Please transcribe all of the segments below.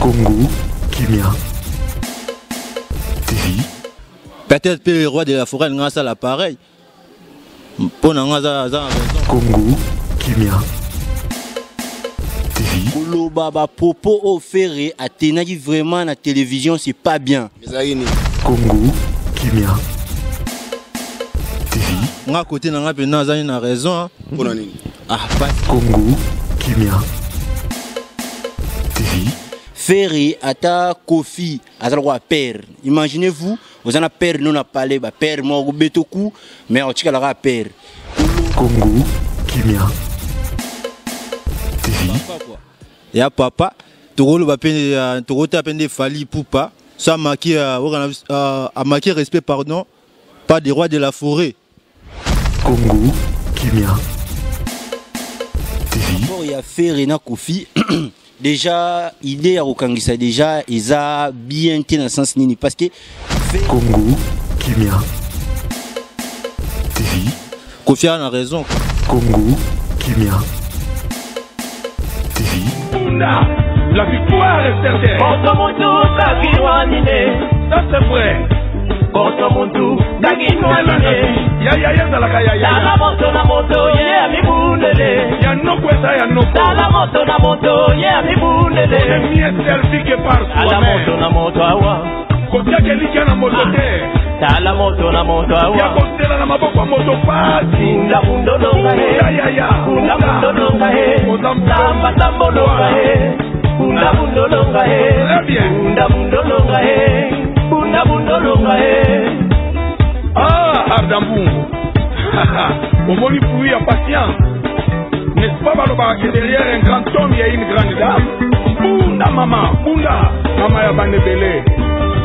Congo Kimia TV. Peut-être mpe le roi de la forêt alinga asala pareil mpo na nga aza na raison. Congo Kimia TV. Koloba ba propos oyo Ferre atenaki vraiment na télévision, c'est pas bien. Ezalaki nini? Congo Kimia TV. Nga côté na nga mpenza azali na raison. Mpo na nini? Ah, pas. Congo Kimia TV. Ferre ata Koffi aza lokola père. Imaginez-vous, oza na père no na palais, ba père moko betoku, mais otikalaka père. Congo Kimia TV. Papa, quoi. Ya papa, tokoloba pe, tokota pe nde Fally Ipupa, so amaki, amaki respect, pardon, pas des rois de la forêt. Congo Kimia TV. Rapport ya Ferre na Koffi, déjà idée ya kokangisa déjà eza bien te na sens nini, parce que Congo Kimia TV. Koffi a raison. Congo Kimia TV. La victoire est certaine. Contre mon tour, Kakiwanine. Ça c'est vrai. Contre mon tour, Kakiwanine. Ya ya ya zalaka ya ya. Tala moto na moto ye amibundele. Ya noko eza ya noko. Tala moto na moto ye amibundele. On est mieux servi que par Tala soi-même. moto na moto awa. Kotiaka elikya na moto te. Tala moto na moto awa. Ya kosela na maboko ya moto pasi. Bunda bundolonga he. Ya ya ya. Bunda bundolonga he. Oza mpo. Tamba tambolonga he. Bunda bundolonga he. Très bien. Bunda bundolonga he. Bunda bundolonga he. Ah, Ardambungu. Omoni fruit ya patience. N'est-ce pas balobaka que derrière un grand homme il y a une grande dame? Bunda mama, bunda. Mama ya bana ebele.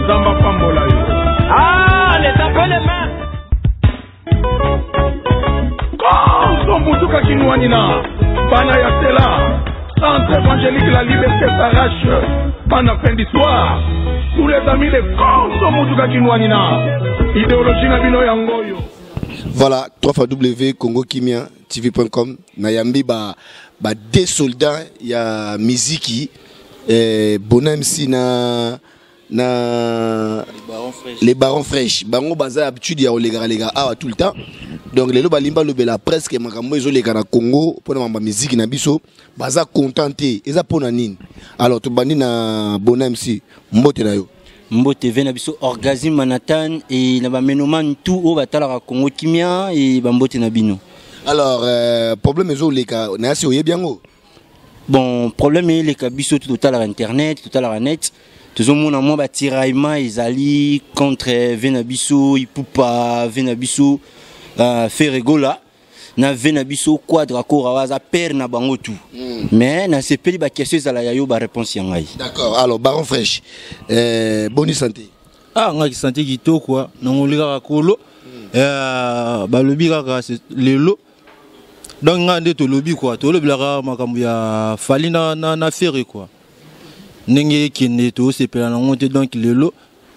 Nzambe apambola yo. Ah, les appels les mains. Konzo mutuka kinwanina. Bana ya Tela. Centre évangélique La Liberté s'arrache. Bana fin d'histoire. Tous les amis de Konzo mutuka kinwanina. Idéologie na bino yango yo. Voilà, 3 fois W Congo Kimia T V point com. Nayambi ba deux soldats ya miziki, Bona MC na Les Barons Fresh. Les Barons Fresh. Bango baza habitude ya olega lega awa tout le temps. Donc lelo balimba lobela presque makambo ezoleka na Congo pona mamba miziki na biso baza contenté. Eza pona nini? Alors tobandi na Bona MC, mbote na yo. Mbote ve na biso Orgasme Manhattan et na ba menoman tout o batalaka Congo Kimia et ba mbote na bino. Alors problème ezoleka na yasi oyebi yango? Bon, problème eleka biso tout totalaka internet, totalaka net. Tozomona mwa ba tiraillement ezali contre ve na biso Ipupa, ve na biso Ferre Gola, na ve na biso Quadra Kora waza père na bango tout. Mais na sepeli ba question ezala ya yo ba réponse ya ngai. D'accord. Alors Baron Fresh, bonne santé. Ah, ngai santé kitoko quoi. Nongoli kaka kolo. Balobi kaka c'est lelo. Donc ngai nde tolobi quoi. Tolobelaka makambo ya Fally na Ferre quoi. Ndenge ekende tosepela nango te, donc lelo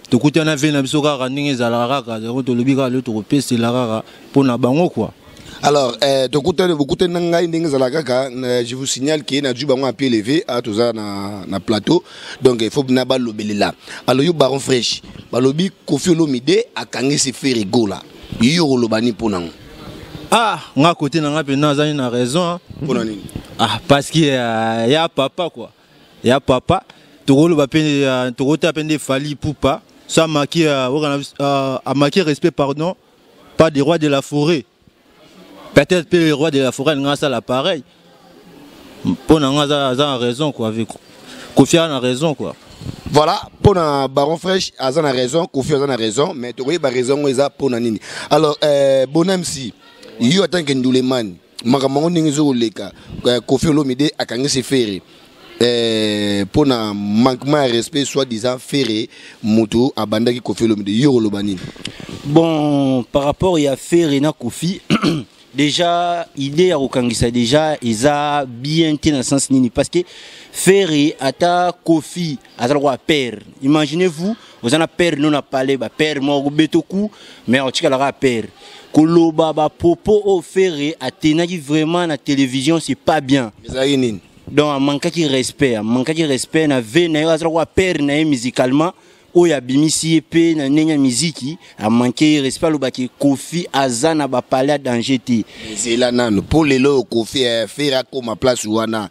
tokutana ve na biso kaka ndenge ezalaka kaka, yango tolobi kaka lelo tokopesela kaka mpona bango quoi. Alors, tokutana, bokutana na ngai ndenge ezalaka kaka, je vous signale que na dû bango à pied levé, à toza na plateau. Donc il faut na balobelela. Alors yo Baron Fresh, balobi Koffi Olomide akangisi Ferre Gola. Yo kolobani mpona ngo? Ah, nga côté na nga mpenza azali na raison, hein. Mpona nini? Ah, parce que ya papa quoi. Ya papa, tokoloba pe, tokota pe nde Fally Ipupa, so amaki, amaki respect, pardon, pas des rois de la forêt. Peut-être pe le roi de la forêt nga asala pareil. Mpona nga aza na raison quoi, avec Koffi a na raison quoi. Voilà, pona Baron Fresh aza na raison, Koffi aza na raison, mais tokoyeba raison ngo eza pona nini. Alors, Bona MC, yo en tant que Nduleman, makambo ngo ndenge ezoleka, Koffi Olomide akangisi Ferre. Pona manquement ya respect soi-disant Ferre moto abandaki Koffi Olomide, yo oloba nini? Bon, par rapport ya Ferre na Koffi, déjà idée ya kokangisa déjà eza bien te na sens nini, parce que Ferre ata Koffi aza lokola père. Imaginez-vous, oza na père no na palais, ba père moko betoku, mais otikalaka père. Koloba ba propos oyo Ferre atenaki vraiment na télévision, c'est pas bien. Ezalaki nini? Donc amankaki respect, amankaki respect na ve na ye, azala kwa père na ye musicalement, oyo abimisi ye mpe na ndenge ya miziki, amanke ye respect, alobaki Kofi aza na bapale ya danger te. Ezela nano mpo lelo oyo Kofi Ferre akóma place wana,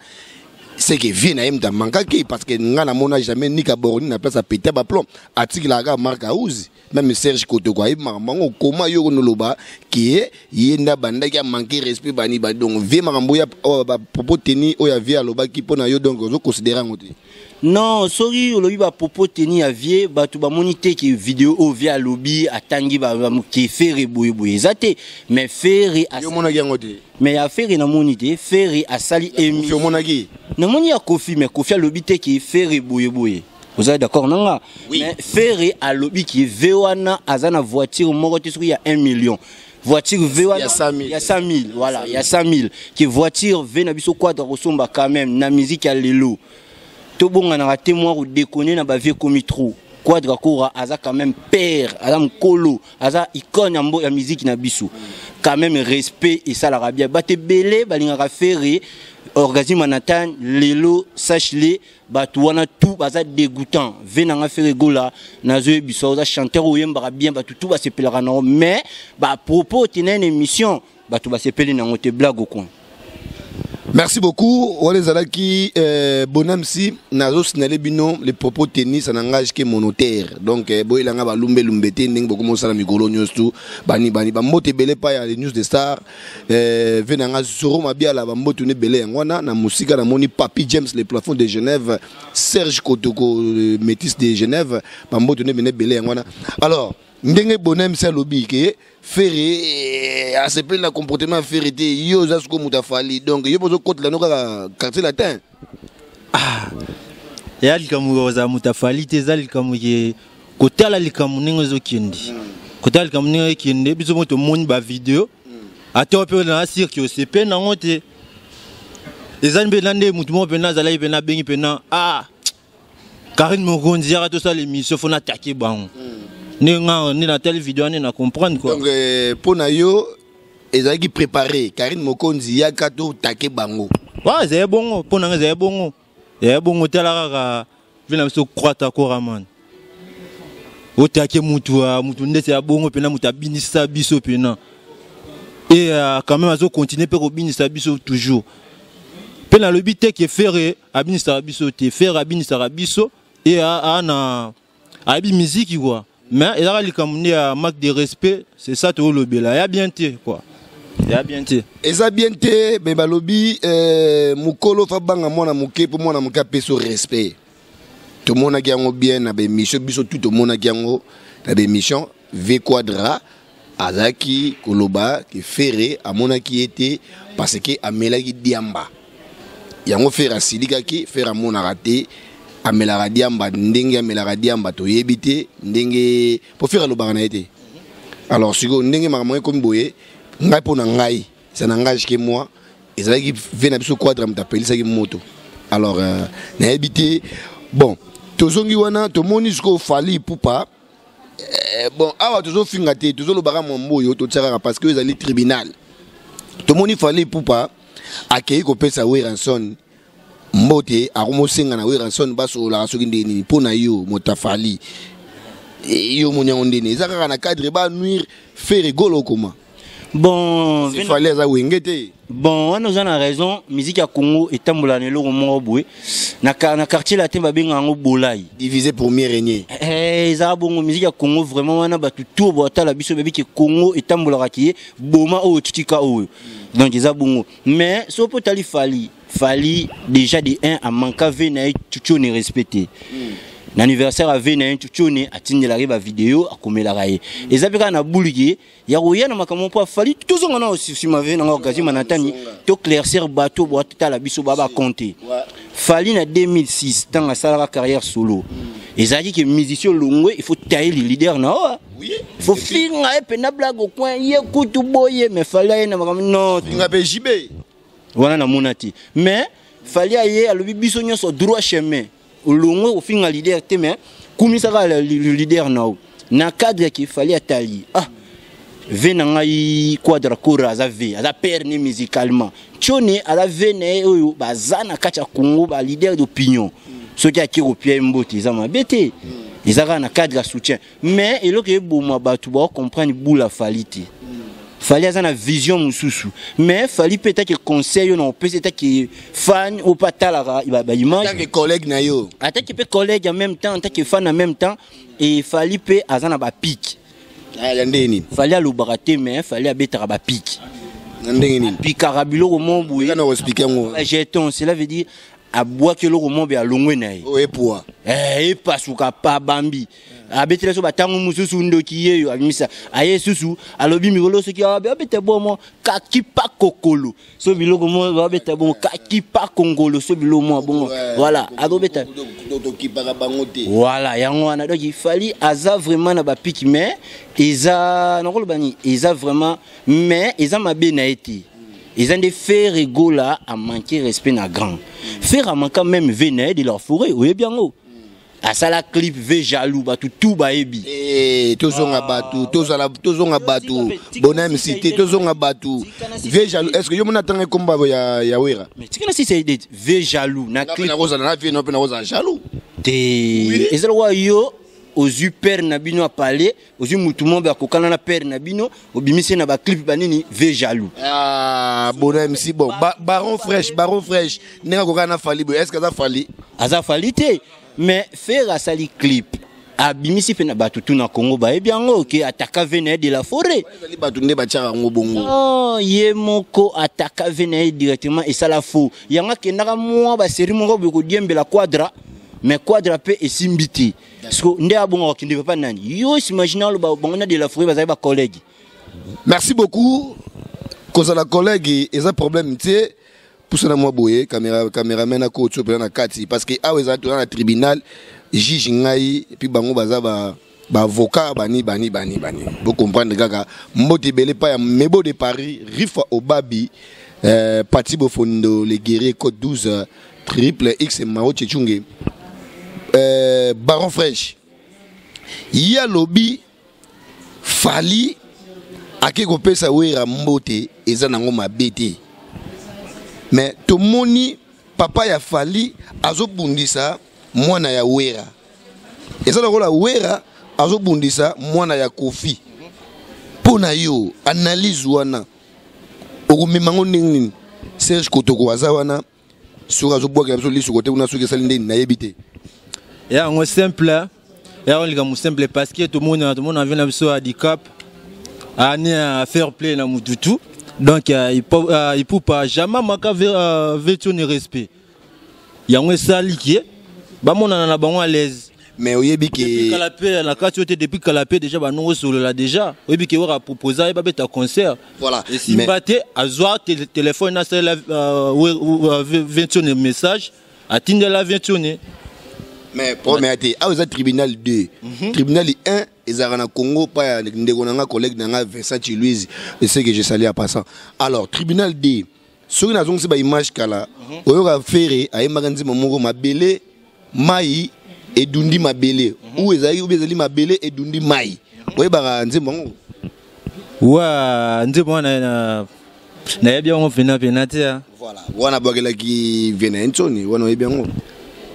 c'est que vie na ye moto amankaki, parce que nga namona jamais Nika Boroni na place apeta baplomb, atikelaka kaka Mark Auzi. Même Serge Kotoko ayebi makambo yango. Koma yo konoloba ke ye nde abandaki amanke respect bani ba, donc vie makambo ya bapropos teni oyo ya vie alobaki mpo na yo, donc ozoconsidere yango te? Non, soki olobi bapropos teni ya vie, bato bamoni te ke video oyo vie alobi atangi ke Ferre boyeboye eza te, mais Ferre Yo omonaki yango te? Mais ya Ferre namoni te. Ferre asali Kofi émission. Omonaki? Namoni ya Kofi, mais Kofi alobi te ke Ferre boyeboye. Ozali d'accord na nga? Oui. Mais Ferre alobi ke ve wana aza na voiture moko te, soki ya 1 million voiture v wana Ya 100 000. Ya 100 000, voilà, ya 100 000 ke voiture v na biso Quadra kosomba quand même na musique ya lelo, tobonganaka te mwa kodekone na bavie ekomi trop. Quadra Kora aza quand même père, aza mokolo, aza icône ya ya musique na biso. Quand même respect esalaka bien. Bato ebele balingaka Ferre Orgasme Manhattan lelo, sache-le, bato wana tout baza dégoûtant. Ve nanga Ferre Gola, nazoyebisa, oza chanteur, oyembaka bien, bato tout basepelaka nango, mais bapropos otena une émission, bato basepeli nango te. Blague au coin. Merci beaucoup. Wana ezalaki Bonamsi. Nazosinale bino, les propos tennis, ça n'engage que mon notaire. Donc boyelanga balumbelumbe te ndenge bokomosala mikolo nyonso tu bani bani. Bambote ebele pa ya les news de star, ve nanga Zoro Mabiala, bambote no ebele yango wana na mosika. Namoni Papi James, le plafond de Genève, Serge Kotoko, métis de Genève, bambote no ebele ebele yango wana. Alors ndenge Bonamsi alobi ke Ferre asepeli na comportement ya Ferre te, yo oza sikoyo moto afali, donc yo mpo ozokotela no kaka Quartier Latin? Eya likambo ya kozala moto afali te, eza likambo ke kotala likambo ndenge ezokende, kotala likambo ndenge ekende. Biso mo tomoni bavideo, ata mpe na sirke osepe nango te, eza mpena nde motu moko mpena azalaki mpena abengi mpena ah Karine Mokonzi, yaka tosala émission, fo natake bango nde nga nde natali video wana na comprendre quoi. Donc mpo na yo ezalaki préparé, Karine Mokonzi yaka totake bango? Wa, ezali bongo, mpo na nga ezali bongo, ezali bongo. Tala kaka vi na biso Croata Koraman, otake mutu mutu ndeti ya bongo mpena mutu abinisa biso mpena et quand même azocontinue mpe kobinisa biso toujours. Mpe nalobi te ke Ferre abinisaka biso te, Ferre abinisaka biso e na ayebi miziki quoi, mais ezaka likambo nde ya manque de respect, c'est ça toolobela ya bien te quoi, ya bien te. Eza bien te, me balobi mokolo fa banga mwana moke mpo mwana moke apesi yo respect. Tomonaki yango bien na baémission, biso tu tomonaki yango na baémission. V Quadra azalaki koloba ke Ferre amonaki ye te parce que amelaki diamba. Yango Ferre asilikaki. Ferre amonaka te, amelaka diamba. Ndenge amelaka diamba toyebi te, ndenge mpo Ferre alobaka na ye te. Alors sikoyo ndenge makambo ekomi boye, ngai mpo na ngai, ça n'engage que moi, ezalaki ve na biso Quadra moto apelisaki moto. Alors nayebi te. Bon, tozongi wana, tomoni sikoyo Fally Ipupa. Bon, awa tozofinga te, tozolobaka mwambo oyo totia kaka parce que ezali tribunal. Tomoni Fally Ipupa akei kopesa Werrason mbote, akomosenga na Werrason basololaka soki ndenge nini. Mpo na yo moto afali, yo omoni yango ndeni? Eza kaka na cadre banuire Ferre Gola okoma? Bon. Fally aza Wenge te. Bon, wana oza na raison. Musique ya Congo etambola na eloko moko boye na Quartier Latin, babenga yango bolai. Diviser pour mieux régner. Eh, ezala bongo. Musique ya Congo vraiment wana, bato to batala biso bayebi ke Congo etambolaka kie boma oyo tutika oyo, donc eza bongo. Mais so mpo otali Fally, Fally déjà de 1 amanka ve na ye Tutione respecté na anniversaire ave na ye. Tutione atindelaka ye bavideo, akomelaka ye, eza mpe kaka na buliki ya koya na makambo mpo afali. Tozonga na nsima ve nanga occasion manatani toclaircir bato batala biso ba bacompte. Fally na 2006, ntango asalaka carrière solo, ezalaki ke musicien longwe, il faut tailler le leader na oyo, il faut finga ye mpena blague au coin, ye kutu boye. Mais Fally aye na makambo non. Finga mpe JB. Wana namona te, mais Fally aye alobi biso nyonso droit chemin, olongwe ofinga leader te, mais kumisaka le leader na yo na cadre ke Fally atali ah. Ve na ngai Quadra Kora aza ve, aza père ne musicalement. Tione aza ve na ye oyo baza na kati ya Congo ba leader d'opinion. Soki ake kopia ye mbote eza mabe te. Eza kaka na cadre ya soutien. Mais eloko eboma bato bao comprendre bula Fally te. Fally aza na vision mosusu. Mais Fally mpe etake conseil oyo na opesa etake fan oyo mpe atalaka ba image. Tant que collègue na yo. Atake mpe collègue en même temps, atake fan en même temps. Et Fally mpe aza na ba pic. Ah, ya ndenge nini? Fally alobaka te mais Fally abetaka ba pic. Na ndenge nini? Pikaka biloko mo boye. Kana expliquer yango. Jeton, cela veut dire abwaki eloko mo boye alongwe na ye. Oyo epoa. Eh, epasuka pa bambi. Abetela so batango mosusu ndoki yeyo abimisa. Aye susu alobi mikolo soki abeta bomo kakipa kokolo. So biloko mo babeta bongo kakipa kongolo so biloko mo bongo. Voilà, abeta. Tokipaka bango te. Voilà, yango wana donc il fallait aza vraiment na ba pique mais eza nakoloba nini eza vraiment mais eza mabe na ye te. Eza nde Ferre Gola a manqué respect na grand. Ferre a manqué même ve na ye de la forêt, oyebi yango. Asala clip ve jaloux batu tout bayebi. Eh, tozonga batu, tozala tozonga batu. Bonhomme cité tozonga batu. Ve jaloux, est-ce que yo mona tanga komba ya ya Wera? Mais tika na si c'est ve jaloux na clip. Na kozala na vie no pe na kozala jaloux. Te ezala wa yo ozwi père na bino apale, ozwi mutu moko akokana na père na bino, obimisi na ba clip ba nini ve jaloux. Ah, bonhomme si bon. Baron fraîche, baron fraîche. Ndenge akokana na Fally boye, est-ce que aza Fally? Aza Fally te. Mais Ferre asali clip abimisi pe na bato tu na Congo bayebi yango ke ataka ve na ye de la forêt. Ezali bato nde batiaka yango bongo. Non, ye moko ataka ve na ye directement esala faux. Yango akendaka mwa ba série moko boye kodiembela Quadra, mais Quadra pe esimbi te. Parce que nde abonga kokende papa nani? Yo s'imagine aloba bango na de la forêt bazali ba collègue. Merci beaucoup. Kozala collègue eza problème te. Pusana mwa boye caméra cameraman ako tso pena na kati parce que awa eza toza na tribunal juge ngai et puis bango baza ba ba avocat bani bani bani bani. Bo comprendre kaka mbote ebele pa ya Mebo de Paris Rifa Obabi Pati Bofondo le guerrier code 12 triple X Mao Tchechunge Baron Fresh ya lobi Fally ake kopesa Wera mbote eza nango mabe te. Mais tomoni papa ya Fally azobundisa mwana ya Wera. Eza lokola Wera azobundisa mwana ya Kofi. Pona yo analyse wana okomema ngo ndenge nini? Serge Kotoko aza wana soki azobwakela biso lisu kote kuna soki esali ndeni nayebi te. Yango simple. Ya on likambo simple parce que tout le monde tout le monde vient na biso handicap ani à fair play na mututu. Donc il peut pas jamais manquer vertu ni respect. Yango esali ki ba monana na bango à l'aise. Mais oyebi ke depuis Kalapé na kati ote depuis Kalapé déjà ba nongo solo la déjà oyebi ke waka proposer ba beta concert. Voilà. Et si baté azwa téléphone na sala 21 message atindela 21. Mais problème te awa eza tribunal 2. Tribunal 1 ezalaka na Congo pa ya ndeko na nga collègue na nga Vincent Chiluizi et ce que je salue en passant. Alors tribunal 2 soki nazongisi ba image kala oyoka Ferre ayembaka nzembo moko mabele mai edundi mabele ou ezalaki ou ezali mabele edundi mai. Oyebaka nzembo yango? Wa nzembo wana na nayebi yango pena pena te. Voilà, wana bwakelaki vie na Ntoni, wana oyebi yango.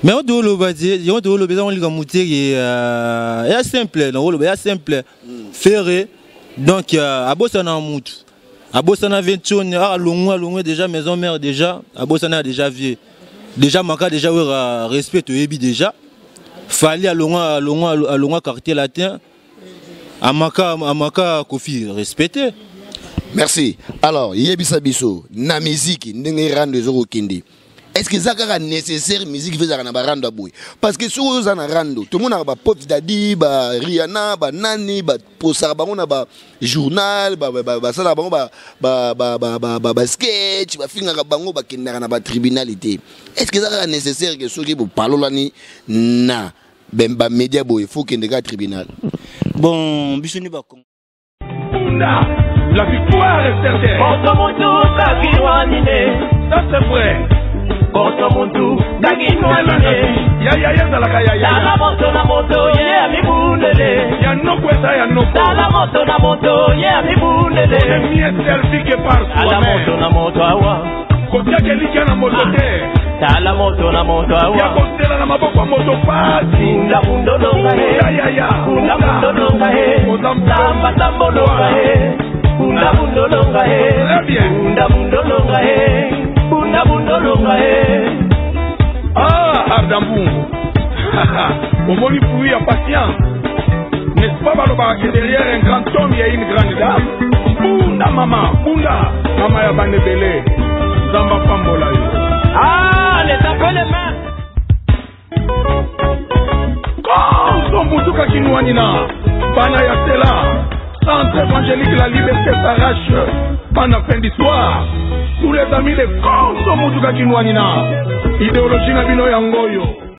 Mais on doit le dire, on doit le dire, on le dit, ya simple, non, le ya simple. Ferre donc abosana mutu. Abosana 21 ah longwa longwa déjà maison mère déjà, abosana déjà vieux. Déjà maka déjà wera respect toyebi déjà. Fally alongwa alongwa alongwa quartier latin. Amaka amaka Kofi respecté. Merci. Alors, yebisa biso na musique ndenge rando ezokokende. Est-ce que ça kaka nécessaire musique faisaka na ba rando boye? Parce que soki oza na rando, tout le monde a ba Pop Daddy, ba Rihanna, ba Nani, ba posaka bango na ba journal, ba ba ba sala bango ba ba ba ba ba ba, ba sketch, ba fingaka bango ba kendaka na ba tribunalité. Est-ce que ça kaka nécessaire que soki bo palolani na ben ba média boye faut kende ka tribunal? Bon, biso ni ba Bunda, la victoire est certaine. Contre mon tour, kakiwanine. Ça c'est vrai. Contre mon tour, kakiwanine. Ya ya ya zalaka ya ya. Tala moto na moto, ye ya mibundele. Ya noko eza ya noko. Tala moto na moto, ye ya mibundele. mayele. On est mieux servi que par Tala moto soi-même. na moto awa. Kotiaka elikya na moto te. Tala moto na moto Ya awa. kosela na maboko ya moto pasi. Bunda bundolonga he. Bunda yaya. Bunda bundolonga he. Oza mokolo. Tamba tambolonga he. Bunda bundolonga he. Très bien. Bunda bundolonga he. Bunda bundolonga he. Ah, Ardambungu. Omoni fruit ya patience. N'est-ce pas balobaka que derrière un grand homme, il y a une grande dame? Bunda mama, bunda. Mama ya bana ebele. Nzambe apambola yo. Ah, les tapez les mains. Konso mutuka kinwanina. Bana ya tela. Centre évangélique La Liberté s'arrache. Bana fin d'histoire. Tous les amis de Konso mutuka kinwanina. Idéologie na bino yango oyo.